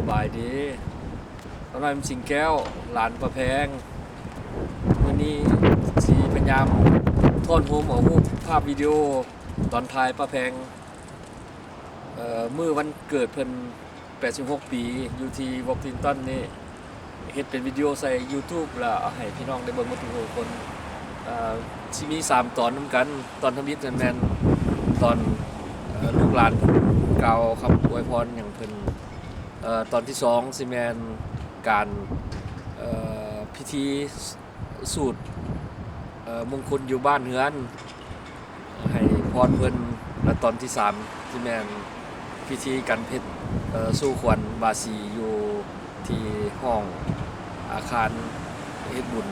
ສະບາຍດີ ປ້ານ້ອຍ ເມືອງສິງແກ້ວ ຫຼານປ້າແພງ. ມື້ນີ້ຊິພະຍາຍາມຖອນໂຮມເອົາຮູບພາບວິດີໂອຕອນຖ່າຍປ້າແພງ ເອີ ມື້ວັນເກີດເພິ່ນ ແປດສິບຫົກປີ ຢູ່ທີ່ວໍຊິງຕັນນີ້ ເຮັດເປັນວິດີໂອໃສ່ຢູທູບ ແລ້ວໃຫ້ພີ່ນ້ອງໄດ້ເບິ່ງໝົດທຸກຄົນ. ເອີ ຊິມີສາມຕອນນຳກັນ. ຕອນທຳອິດນັ້ນແມ່ນຕອນ ເອີ ລູກຫຼານເພິ່ນກ່າວຄຳອວຍພອນຫຍັງເພິ່ນ. ເອີ ຕອນທີສອງຊິແມ່ນການ ເອີ ພິທີ ສູດ ເອີ ມຸງຄຸນຢູ່ບ້ານເຮືອນ ໃຫ້ພອນເພິ່ນ ແລະ ຕອນທີສາມ ທີ່ແມ່ນພິທີການເພັດ ເອີ ສູ່ຂວັນບາສີຢູ່ທີ່ຫ້ອງອາຄານເຮັດບຸນ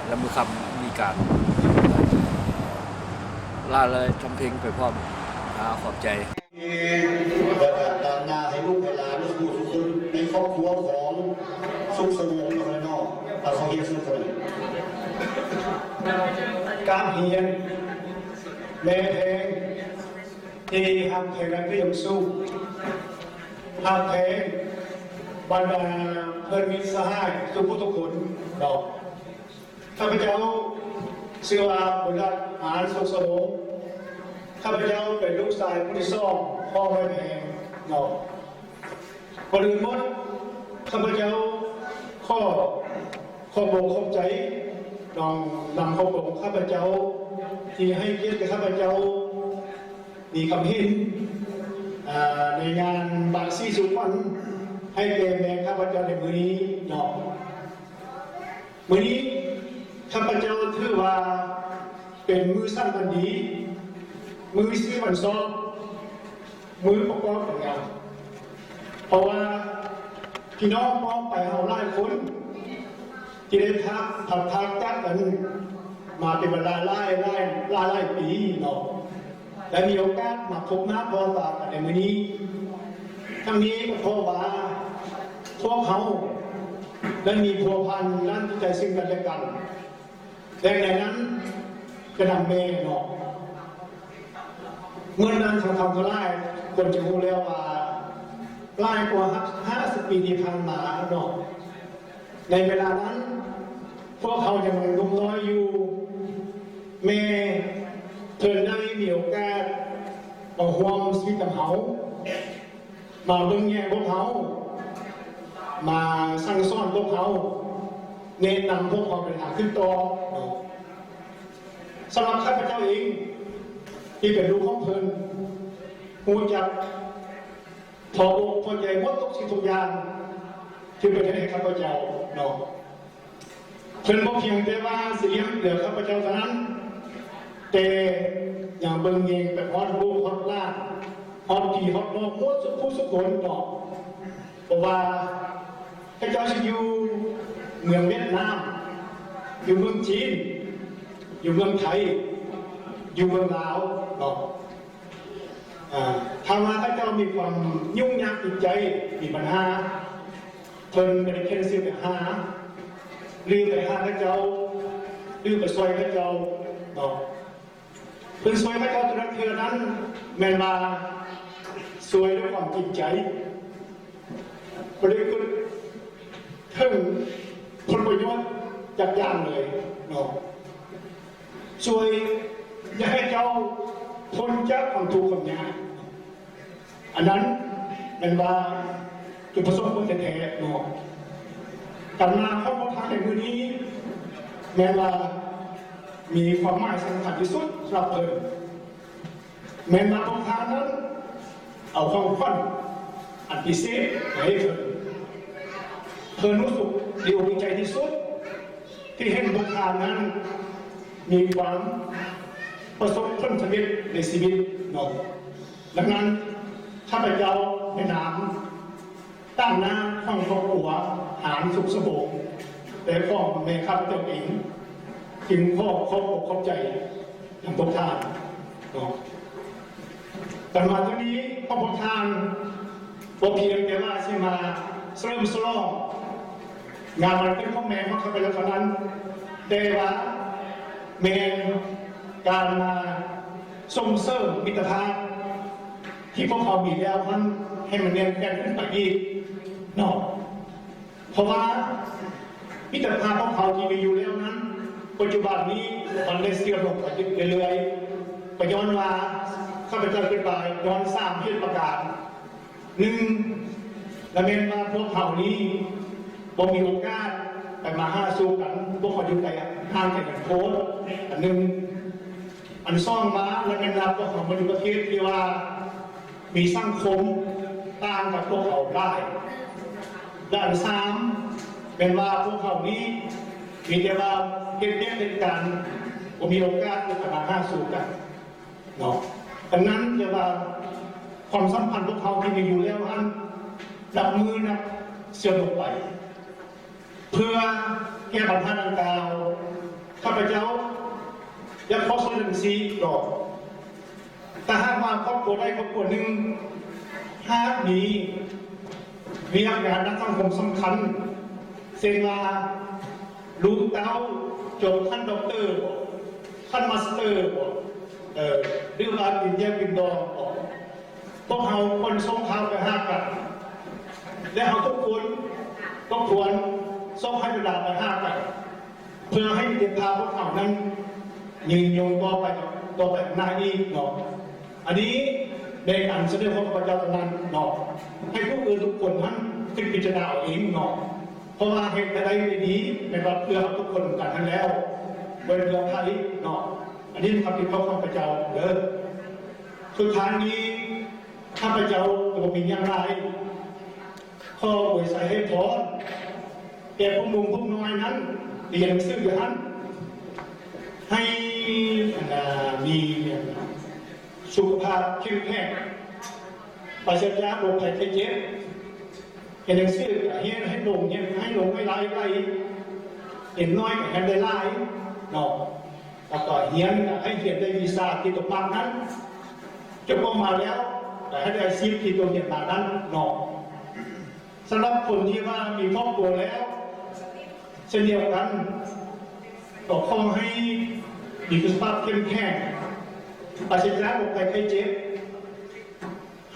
ແລະ ມື້ຄ່ຳມີການ ເອີ ລ່າເລີຍທຳເພັງໄປພ້ອມ. ອາ ຂອບໃຈ. ແລ້ວກໍຕາມໜ້າໃຫ້ລູກໃຫ້ຫຼານທຸກຜູ້ທຸກຄົນໃນຄອບຄົວຂອງສຸກສະຫວົງເນາະ ເນາະ ເອົາເຂົ້າຮຽນສຸກສະຫວົງ. ການຮຽນແມ່ແພງທີ່ຮັກແພງ ແລະ ເປັນຢ່າງສູງ ຮັກແພງບັນດາເພື່ອນມິດສະຫາຍທຸກຜູ້ທຸກຄົນເນາະ. ຂ້າພະເຈົ້າຊື່ວ່າ ບຸນລັດ ອານ ສຸກສະຫວົງ. ຂ້າພະເຈົ້າເປັນລູກຊາຍຜູ້ທີສອງຂອງແມ່ແພງເນາະ. ກ່ອນອື່ນໝົດ ຂ້າພະເຈົ້າຂໍຂອບອົກຂອບໃຈນ້ອງນຳຄອບຄົວຂອງຂ້າພະເຈົ້າ ທີ່ໃຫ້ກຽດແກ່ຂ້າພະເຈົ້າ ມີຄຳເຫັນ ອາ ໃນງານບາສີສູ່ຂວັນໃຫ້ແກ່ແມ່ຂ້າພະເຈົ້າໃນມື້ນີ້ເນາະ. ມື້ນີ້ຂ້າພະເຈົ້າຖືວ່າເປັນມື້ສັນວັນດີ, ມື້ຊີວັນຊອບ, ມື້ປະກອບຜົນງານ, ເພາະວ່າພີ່ນ້ອງປ້ອງປາຍເຮົາຫຼາຍຄົນທີ່ໄດ້ພາດ ພັດພາກຈາກກັນມາເປັນເວລາຫຼາຍ ຫຼາຍ ຫຼາຍ ຫຼາຍປີເນາະ. ໄດ້ມີໂອກາດມາພົບໜ້າພໍ້ຕາກັນໃນມື້ນີ້. ທັງນີ້ກໍເພາະວ່າພວກເຮົາໄດ້ມີພົວພັນດ້ານຈິດໃຈເຊິ່ງກັນແລະກັນ, ແລະ ໃນນັ້ນກະນຳແມ່ເນາະ. ເມື່ອນັ້ນທ່ານທັງຫຼາຍຄວນຈະຮູ້ແລ້ວວ່າ ຫຼາຍກວ່າຫ້າສິບປີທີ່ຜ່ານມາເນາະ, ໃນເວລານັ້ນພວກເຮົາຍັງໜຸ່ມນ້ອຍຢູ່, ແມ່ເພິ່ນໄດ້ມີໂອກາດມາຮ່ວມຊີວິດນຳເຮົາ, ມາເບິ່ງແຍງພວກເຮົາ, ມາສັ່ງສອນພວກເຮົາ, ແນະນຳພວກເຮົາໃນທາງຖືກຕ້ອງເນາະ. ສຳລັບຂ້າພະເຈົ້າເອງທີ່ເປັນລູກຂອງເພິ່ນ, ຮູ້ຈັກພໍອົກພໍໃຈໝົດທຸກສິ່ງທຸກຢ່າງທີ່ເພິ່ນເຮັດໃຫ້ຂ້າພະເຈົ້າເນາະ. ເພິ່ນບໍ່ພຽງແຕ່ວ່າຊິລ້ຽງດູແລຂ້າພະເຈົ້າເທົ່ານັ້ນ, ແຕ່ຍັງເບິ່ງແຍງໄປຮອດລູກຮອດຫຼານ, ຮອດພີ່ຮອດນ້ອງໝົດສຸກຜູ້ສຸກຄົນເນາະ. ບໍ່ວ່າເຂົາເຈົ້າຊິຢູ່ເມືອງຫວຽດນາມ, ຢູ່ເມືອງຈີນ, ຢູ່ເມືອງໄທ, ຢູ່ເມືອງລາວເນາະ. ອາ ຖ້າວ່າເຂົາເຈົ້າມີຄວາມຫຍຸ້ງຍາກຈິດໃຈ, ມີບັນຫາ, ເພິ່ນກໍໄດ້ຂຽນຊື່ໄປຫາ ຫຼື ໄປຫາເຂົາເຈົ້າ ຫຼື ໄປຊ່ວຍເຂົາເຈົ້າເນາະ. ເພິ່ນຊ່ວຍເຂົາເຈົ້າແຕ່ລະເທື່ອນັ້ນ ແມ່ນວ່າຊ່ວຍດ້ວຍຄວາມຈິງໃຈ, ບໍ່ໄດ້ຄິດເຖິງຜົນປະໂຫຍດຈັກຢ່າງເລີຍເນາະ. ຊ່ວຍຢາກໃຫ້ເຈົ້າພົ້ນຈາກຄວາມທຸກຄວາມຍາກ. ອັນນັ້ນແມ່ນວ່າຈຸດປະສົງຂອງເພິ່ນແທ້ໆເນາະ. ການມາຂອງພວກທ່ານໃນມື້ນີ້ແມ່ນວ່າມີຄວາມໝາຍສຳຄັນທີ່ສຸດສຳລັບເພິ່ນ. ແມ່ນວ່າພວກທ່ານນັ້ນເອົາຂອງຂວັນອັນພິເສດມາໃຫ້ເພິ່ນ. ເພິ່ນຮູ້ສຶກດີອົກດີໃຈທີ່ສຸດທີ່ເຫັນພວກທ່ານນັ້ນມີຄວາມປະສົບຜົນສຳເລັດໃນຊີວິດເນາະ. ດັ່ງນັ້ນ ຂ້າພະເຈົ້າໃນນາມ ຕາມໜ້າຂອງຄອບຄົວ ຫານ ສຸກສະຫວົງ ແລະ ຂອງແມ່ຂ້າພະເຈົ້າເອງ ຈຶ່ງຂໍຂອບອົກຂອບໃຈນຳພວກທ່ານເນາະ. ການມາຄັ້ງນີ້ຂອງພວກທ່ານ ບໍ່ພຽງແຕ່ວ່າຊິມາສະເຫຼີມສະຫຼອງງານວັນເກີດຂອງແມ່ຂອງຂ້າພະເຈົ້າເທົ່ານັ້ນ, ແຕ່ວ່າແມ່ນການມາສົ່ງເສີມມິດຕະພາບ ທີ່ພວກເຮົາມີແລ້ວນັ້ນ ໃຫ້ມັນແໜ້ນແຟ້ນຂຶ້ນໄປອີກ. ເນາະ ເພາະວ່າມິດຕະພາບຂອງເຮົາທີ່ມີຢູ່ແລ້ວນັ້ນ ປັດຈຸບັນນີ້ມັນໄດ້ເສື່ອມລົງໄປເລື້ອຍໆ ກໍຍ້ອນວ່າຂ້າພະເຈົ້າຄິດວ່າຍ້ອນສາມເຫດປະການ. ໜຶ່ງ ລະແມ່ນວ່າພວກເຮົານີ້ບໍ່ມີໂອກາດໄປມາຫາສູ່ກັນ, ພວກເຮົາຢູ່ໄກຫ່າງໄກກັນໂພດ ອັນໜຶ່ງ. ອັນສອງມາ ລະແມ່ນວ່າພວກເຮົາມາຢູ່ປະເທດທີ່ວ່າມີສັງຄົມຕ່າງກັບພວກເຮົາຫຼາຍ ແລະ ອັນສາມ ແມ່ນວ່າພວກເຮົານີ້ມີແຕ່ວ່າເຮັດວຽກເຮັດການ ບໍ່ມີໂອກາດໄປມາຫາສູ່ກັນ. ເນາະ ດັ່ງນັ້ນ ເອີ້ນວ່າຄວາມສຳພັນພວກເຮົາທີ່ມີຢູ່ແລ້ວຫັ້ນ ນັບມື້ນັບເສື່ອມລົງໄປ. ເພື່ອແກ້ບັນຫາດັ່ງກ່າວ ຂ້າພະເຈົ້າຢາກຂໍເຊີນຈັ່ງຊີ້ເນາະ ຖ້າຫາກວ່າຄອບຄົວໃດຄອບຄົວໜຶ່ງ ຫາກມີວຽກງານທາງສັງຄົມສຳຄັນ ເຊັ່ນວ່າ ລູກເຕົ້າຈົບຂັ້ນດັອກເຕີບໍ ຂັ້ນມາສເຕີບໍ ເອີ ຫຼືວ່າປະລິນຍາ ປະລິນຍາດອງບໍ ພວກເຮົາຄວນສົ່ງຂ່າວໄປຫາກັນ ແລະ ເຮົາທຸກຄົນກໍຄວນສົ່ງໃຫ້ເວລາໄປຫາກັນ ເພື່ອໃຫ້ມິດຕະພາບພວກເຮົານັ້ນຍືນຍົງຕໍ່ໄປ ຕໍ່ໄປຂ້າງໜ້າອີກເນາະ. ອັນນີ້ແມ່ນອັນສະເໜີຂອງຂ້າພະເຈົ້າເທົ່ານັ້ນເນາະ ໃຫ້ຜູ້ອື່ນທຸກຄົນຫັ້ນຂຶ້ນພິຈາລະນາເອົາເອງເນາະ ເພາະວ່າເຮັດໃຫ້ໄດ້ດ້ວຍດີ ແມ່ນວ່າເພື່ອເຮົາທຸກຄົນນຳກັນຫັ້ນແລ້ວ ບໍ່ແມ່ນເພື່ອໃຜເນາະ. ອັນນີ້ເປັນຄວາມຄິດຂອງຂ້າພະເຈົ້າເດີ. ສຸດທ້າຍນີ້ ຂ້າພະເຈົ້າກໍບໍ່ມີຫຍັງຫຼາຍ ຂໍອວຍໄຊໃຫ້ພອນແກ່ພວກໜຸ່ມພວກນ້ອຍນັ້ນ ທີ່ຮຽນໜັງສືຢູ່ຫັ້ນ ໃຫ້ ອັນນ່າ ມີ ອັນນ່າ ສຸຂະພາບເຂັ້ມແຂງ ປາສະຈາກໂລກໄພໄຂ້ເຈັບ. ຮຽນໜັງສືກໍຮຽນໃຫ້ລົງ ຮຽນໃຫ້ລົງໄວໆ ຮຽນໜ້ອຍກໍຮຽນໄດ້ຫຼາຍເນາະ ແລ້ວກໍຮຽນກໍໃຫ້ຮຽນໄດ້ວິຊາທີ່ຕົວມັກນັ້ນ ຈົບອອກມາແລ້ວກໍໃຫ້ໄດ້ອາຊີບທີ່ຕົວຮຽນມານັ້ນເນາະ. ສຳລັບຄົນທີ່ວ່າມີຄອບຄົວແລ້ວ ເຊັ່ນດຽວກັນ ກໍຂໍໃຫ້ມີສຸຂະພາບເຂັ້ມແຂງ ປາສະຈາກໂລກໄພໄຂ້ເຈັບ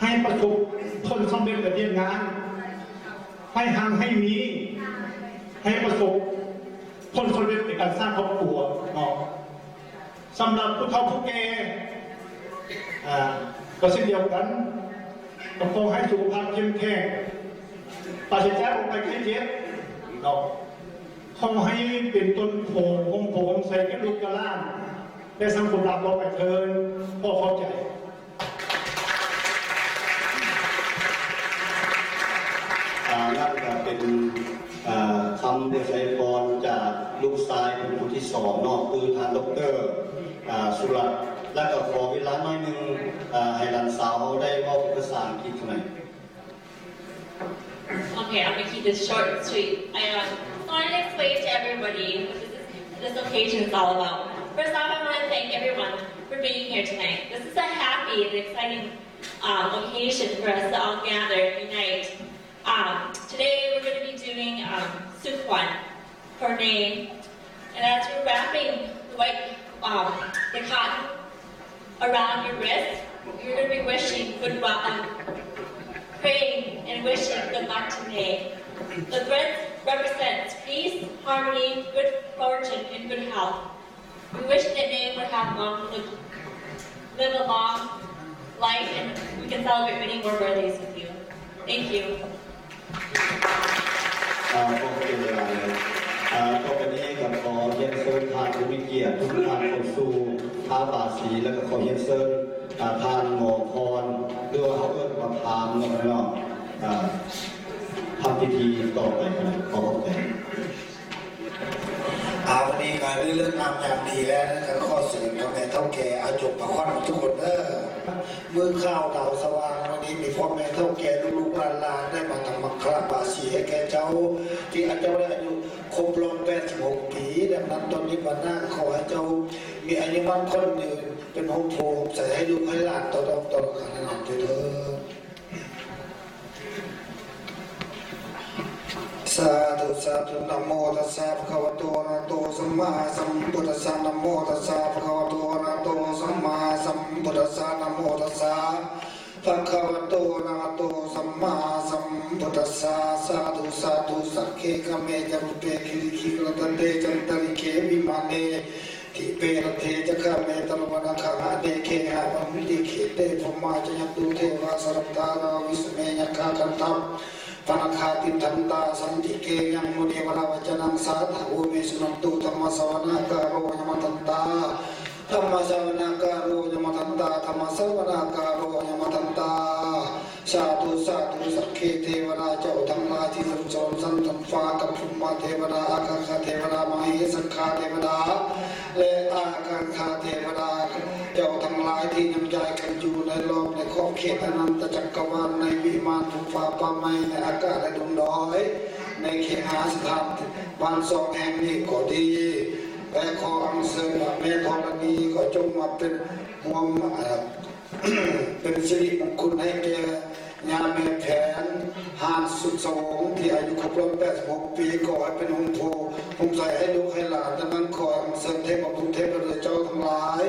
ໃຫ້ປະສົບຜົນສຳເລັດໃນວຽກງານ ໃຫ້ຮັ່ງໃຫ້ມີ ໃຫ້ປະສົບຜົນສຳເລັດໃນການສ້າງຄອບຄົວເນາະ. ສຳລັບຜູ້ເຖົ້າຜູ້ແກ່ ອາ ກໍເຊັ່ນດຽວກັນ ກໍຂໍໃຫ້ສຸຂະພາບເຂັ້ມແຂງ ປາສະຈາກໂລກໄພໄຂ້ເຈັບເນາະ. ຂໍໃຫ້ເປັນຕົ້ນໂພຮົ່ມໂພຮົ່ມໄຊແກ່ລູກແກ່ຫຼານ ແລະ ສັງຄົມລາວຕໍ່ໄປເທີ້ນ. ຂໍຂອບໃຈ. ອາ ນັ້ນກໍເປັນ ອາ ຄຳອວຍໄຊພອນຈາກລູກຊາຍເພິ່ນຜູ້ທີສອງເນາະ ຄືທ່ານ ດອກເຕີ ອາ ສຸລັດ ແລ້ວກໍຂໍເວລາໜ້ອຍໜຶ່ງ ອາ ໃຫ້ຫຼານສາວເຮົາໄດ້ເວົ້າເປັນພາສາອັງກິດໜ້ອຍ. Okay, I'm gonna keep this short and sweet. I, um, just wanted to explain to everybody, this is, this occasion is all about. First off, I wanna thank everyone for being here tonight. This is a happy and exciting, um, occasion for us to all gather and unite. Um, today we're gonna be doing, um, Sukhwan, her name. And as you're wrapping the white, um, the cotton around your wrist, you're gonna be wishing good luck, um, praying and wishing good luck today. The thread represents peace, harmony, good fortune, and good health. We wish that Name would have long live, live a long life, and we can celebrate many more birthdays with you. Thank you. ອາ ຂອບໃຈຫຼາຍ. ອາ ຕໍ່ໄປນີ້ກໍຂໍຮຽນເຊີນທ່ານຜູ້ມີກຽດທຸກທ່ານເຂົ້າສູ່ພາບາສີ ແລ້ວກໍຂໍຮຽນເຊີນ ອາ ທ່ານໝໍພອນ ຫຼືວ່າເຮົາເອີ້ນວ່າພາມເນາະ ເນາະ ອາ ທຳພິທີຕໍ່ໄປ. ຂໍຂອບໃຈ. ອາ ວັນນີ້ກໍເລີກງາມຍາມດີແລ້ວນະ ກໍຂໍເຊີນພໍ່ແມ່ເຖົ້າແກ່ອາຈົບພະຂວັນທຸກຄົນເດີ. ມື້ຂ່າວດາວສະຫວ່າງ ວັນນີ້ມີພໍ່ແມ່ເຖົ້າແກ່ ລູກໆຫຼານໆ ໄດ້ມາທຳມັງຄະລາບາສີໃຫ້ແກ່ເຈົ້າ ທີ່ອາເຈົ້າໄດ້ອາຍຸຄົບຮອບແປດສິບຫົກປີ. ດັ່ງນັ້ນ ຕອນນີ້ບັດໜ້າກໍຂໍໃຫ້ເຈົ້າມີອາຍຸໝັ້ນຂວັນຍືນ ເປັນຮົ່ມໂພຮົ່ມໄຊໃຫ້ລູກໃຫ້ຫຼານຕໍ່ໆກັນນານໆເທີ້ນ. ສາທຸ ສາທຸ ນະໂມຕັດສະ ພະຄະວະໂຕ ອະລະຫະໂຕ ສຳມາສຳພຸດທັດສະ ນະໂມຕັດສະ ພະຄະວະໂຕ ອະລະຫະໂຕ ສຳມາສຳພຸດທັດສະ ນະໂມຕັດສະ ພະຄະວະໂຕ ອະລະຫະໂຕ ສຳມາສຳ ພຸດທັດສະ ສາທຸ ສາທຸ ສັກເກ ຄະເມ ຈາຣຸເປ ກິລິຄີ ກະລະຕະເຕ ຈັນຕະລິເກ ວິມາເນ ດີເປ ລັດເທ ຈັກຂະເມ ຕະລະວະນະຄະຫະເນ ເຄຫະ ບາມຸນິ ເຂເຕ ພົມມາ ຈະຍັນຕຸ ເທວາ ສະລັດຖາຣາ ວິສະເມ ຍັກຂາ ກັນທະ ປະນາຄາ ຕິດທັນຕາ ສັນຕິເກ ຍັງ ມຸນີ ວະລາ ວັດຈະນັງ ສາທະ ໂອເມ ສຸນັນຕຸ ທຳມະສະວະນາກາໂຣ ຍະມະທັນຕາ ທຳມະສະວະນາກາໂຣ ຍະມະທັນຕາ ທຳມະສະວະນາກາໂຣ ຍະມະທັນຕາ ສາທຸ ສາທຸ ສັກເກ ເທວະດາ ເຈົ້າທັງຫຼາຍທີ່ສະເໜີສະຫວັນຊັ້ນທັນຟ້າ ກັບພູມມາເທວະດາ ອາກາຄະເທວະດາ ມະເຫສັກຂາເທວະດາ ແລະ ອາກາຄະເທວະດາ ເຈົ້າທັງຫຼາຍທີ່ຍັງຈາຍກັນຢູ່ໃນລອບໃນຂອບເຂດອະນັນຕະຈັກກະວານ ໃນວິມານ ພື້ນຟ້າ ປ່າໄມ້ ໃນອາກາດ ແລະ ດົງດອຍ ໃນເຄຫະສະຖານບ້ານຊ່ອງແຫ່ງນີ້ກໍດີ ແລະ ຂໍອັນເຊີນພະແມ່ທໍລະນີກໍຈົ່ງມາເປັນຮ່ວມ ເປັນສິລິມຸງຄຸນໃຫ້ແກ່ຍ່າແມ່ແຜນ ຫານສຸກສະຫວົງ ທີ່ອາຍຸຄົບຮອບແປດສິບຫົກປີ ຂໍໃຫ້ເປັນຮົ່ມໂພຮົ່ມໄຊໃຫ້ລູກໃຫ້ຫຼານ. ດັ່ງນັ້ນ ຂໍອັນເຊີນເທບບຸດເທບເທວະດາເຈົ້າທັງຫຼາຍ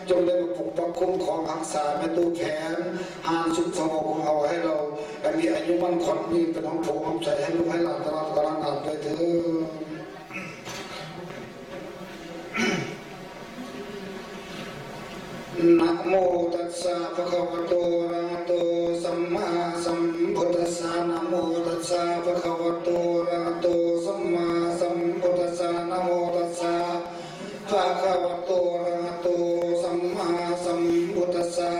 ຈົ່ງໄດ້ມາປົກປັກຄຸ້ມຄອງຮັກສາແມ່ຕູ້ແຜນ ຫານສຸກສະຫວົງຂອງເຮົາ ໃຫ້ລາວໄດ້ມີອາຍຸໝັ້ນຂວັນຍືນ ເປັນຮົ່ມໂພຮົ່ມໄຊໃຫ້ລູກໃຫ້ຫຼານຕະຫຼອດການນານເທີ້ນ. ນະໂມຕັດສະ ພະຄະວະໂຕ ອະລະຫະໂຕ ສຳມາສຳພຸດທັດສະ ນະໂມຕັດສະ ພະຄະວະໂຕ ອະລະຫະໂຕ ສຳມາສຳພຸດທັດສະ ນະໂມຕັດສະ ພະຄະວະໂຕ ອະລະຫະໂຕ ສຳມາສຳພຸດທັດສະ.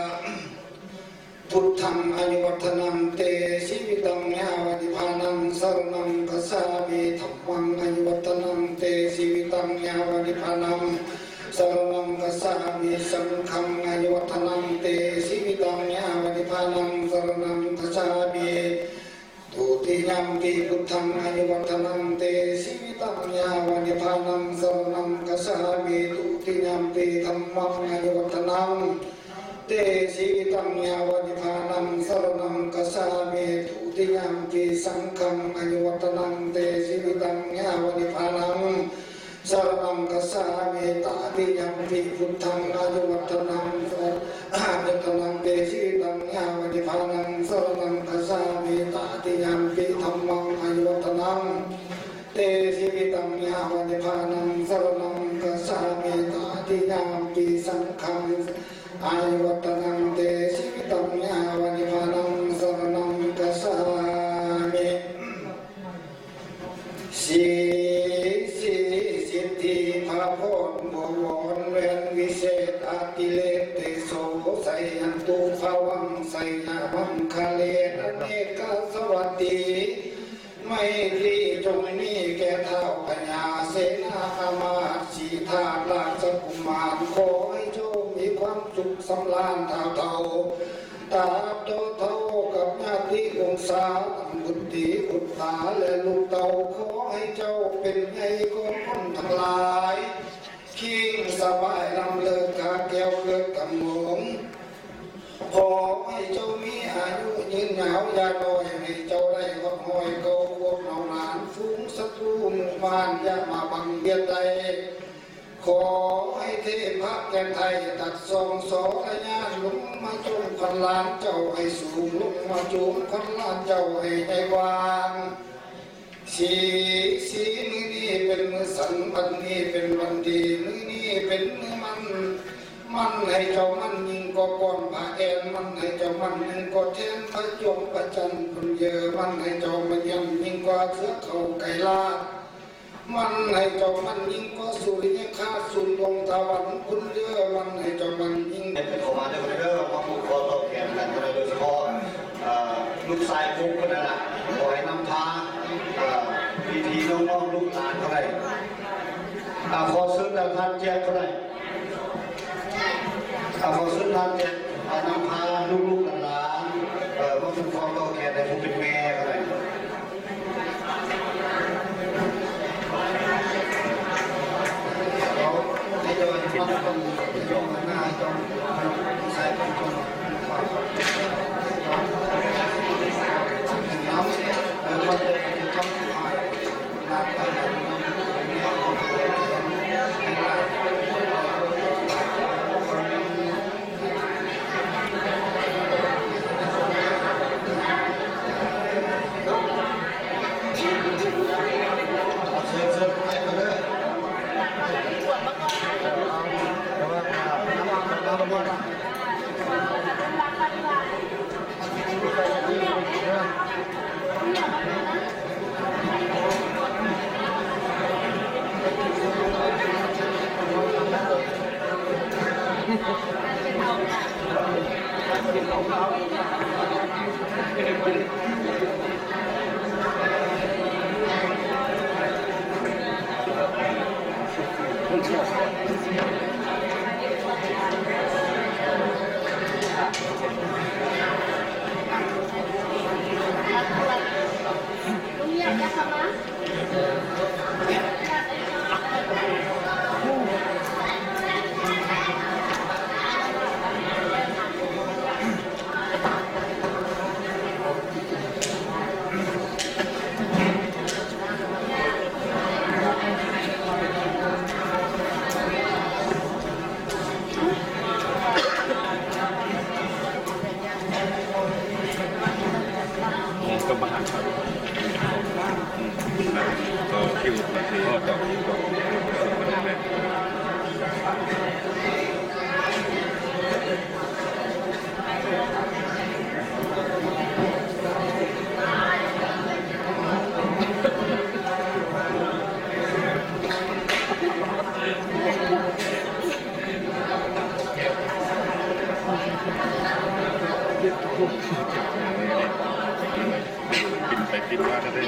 ພຸດທັງ ອາຍຸວັດທະນັງ ເຕ ຊີວິຕັງ ຍາວະ ນິບພານັງ ສະລະນັງ ກັດສາມິ. ທຳມັງ ອາຍຸວັດທະນັງ ເຕ ຊີວິຕັງ ຍາວະ ນິບພານັງ ສະລະນັງ ກັດສາມິ. ສັງຄັງ ອາຍຸວັດທະນັງ ເຕ ຊີວິຕັງ ຍາວະ ນິບພານັງ ສະລະນັງ ກັດສາມິ. ທຸຕິຍຳປິ ພຸດທັງ ອາຍຸວັດທະນັງ ເຕ ຊີວິຕັງ ຍາວະ ນິບພານັງ ສະລະນັງ ກັດສາມິ. ທຸຕິຍຳປິ ທຳມັງ ອາຍຸວັດທະນັງ ເຕ ຊີວິຕັງ ຍາວະ ນິບພານັງ ສະລະນັງ ກັດສາມິ. ທຸຕິຍຳປິ ສັງຄັງ ອາຍຸວັດທະນັງ ເຕ ຊີວິຕັງ ຍາວະ ນິບພານັງ ສະລະນັງ ກັດສາມິ. ຕະຕິຍຳປິ ພຸດທັງ ອາຍຸວັດທະນັງ ອາຍຸວັດທະນັງ ເຕ ຊີວິຕັງ ຍາວະ ນິບພານັງ ສະລະນັງ ກັດສາມິ. ຕະຕິຍຳປິ ທຳມັງ ອາຍຸວັດທະນັງ ເຕ ຊີວິຕັງ ຍາວະ ນິບພານັງ ສະລະນັງ ກັດສາມິ. ຕະຕິຍຳປິ ສັງຄັງ ອາຍຸວັດທະນັງ ເຕ ຊີວິຕັງ ຍາວະ ນິບພານັງ ສະລະນັງ ກັດສາມິ. ສີ ສີ ສິດທິພະພອນ ບໍວອນແວນ ວິເສດອະຕິເລກ ເຕໂສ ໄຊຍັນຕຸ ພະວັງ ໄຊຍະມັງຄະເລນ ອະເນກາສະວັດດີ ໄມຕີ ຈົ່ງມີແກ່ທ້າວພະຍາເສນາອາມາດ ສີທາດ ລາຊະກຸມານ ຂໍໃຫ້ເຈົ້າມີຄວາມສຸກສຳລານ ທ້າວເຖົ້າ ຕາບໂຕເທົ່າກັບຍາດຕິວົງສາ ທັງບຸດຕີບຸດຕາ ແລະ ລູກເຕົ້າ ຂໍໃຫ້ເຈົ້າເປັນໃຫຍ່ຂອງຄົນທັງຫຼາຍ ຄີງສະບາຍ ລຳເລີກາແກ້ວເກີດກຳມົງ ຂໍໃຫ້ເຈົ້າມີອາຍຸຍືນຍາວ ຢ່າໜ້ອຍໃຫ້ເຈົ້າໄດ້ຮອດຮ້ອຍເກົ້າຂວບເນົານານ ຝູງສັດຕູໝູ່ມານ ຢ່າມາບັງບຽດໄດ້ ຂໍໃຫ້ເທພະແກ່ນໄທ ຕັດສອງສໍລະຍານ ລົງມາຈົ່ມຂວັນຫຼານເຈົ້າໃຫ້ສູງ ລົງມາຈູງຂວັນຫຼານເຈົ້າໃຫ້ໃຫຍ່ກວ້າງ. ສີ ສີ ມື້ນີ້ເປັນມື້ສັນ ວັນນີ້ເປັນວັນດີ ມື້ນີ້ເປັນມື້ໝັ້ນ ໝັ້ນໃຫ້ເຈົ້າໝັ້ນຍິ່ງກວ່າກ່ອນພະແອ່ນ ໝັ້ນໃຫ້ເຈົ້າໝັ້ນຍິ່ງກວ່າແທ່ນ ພະຈວງພະຈັນພຸ້ນເຢີ ໝັ້ນໃຫ້ເຈົ້າໝັ້ນຍິ່ງກວ່າເສືອເຂົາໄກ່ລາດ ໝັ້ນໃຫ້ເຈົ້າໝັ້ນຍິ່ງກວ່າສຸລິຍະຄາດສູນດວງຕາວັນພຸ້ນເດີ້ ໝັ້ນໃຫ້ເຈົ້າໝັ້ນຍິ່ງ ເຂົ້າມາເດີ້ ເດີ້ ມາຜູກຄໍຕໍ່ແຂນກັນເດີ້ ໂດຍສະເພາະ ເອີ ລູກຊາຍກຸກເພິ່ນນັ້ນລະ ຂໍໃຫ້ນຳພາ ເອີ ພີ່ໆນ້ອງໆລູກຫຼານເຮົາໄດ້ ອ່າ ຂໍເຊີນທ່ານແຈັກເຮົາໄດ້ ອ່າ ຂໍເຊີນທ່ານແຈັກ ອ່າ ນຳພາລູກໆຫຼານໆ ເອີ ມາຜູກຄໍຕໍ່ແຂນໃຫ້ຜູ້ເປັນແມ່ເຮົາໄດ້. ເອີ ກິນໄປກິນມາກໍໄດ້.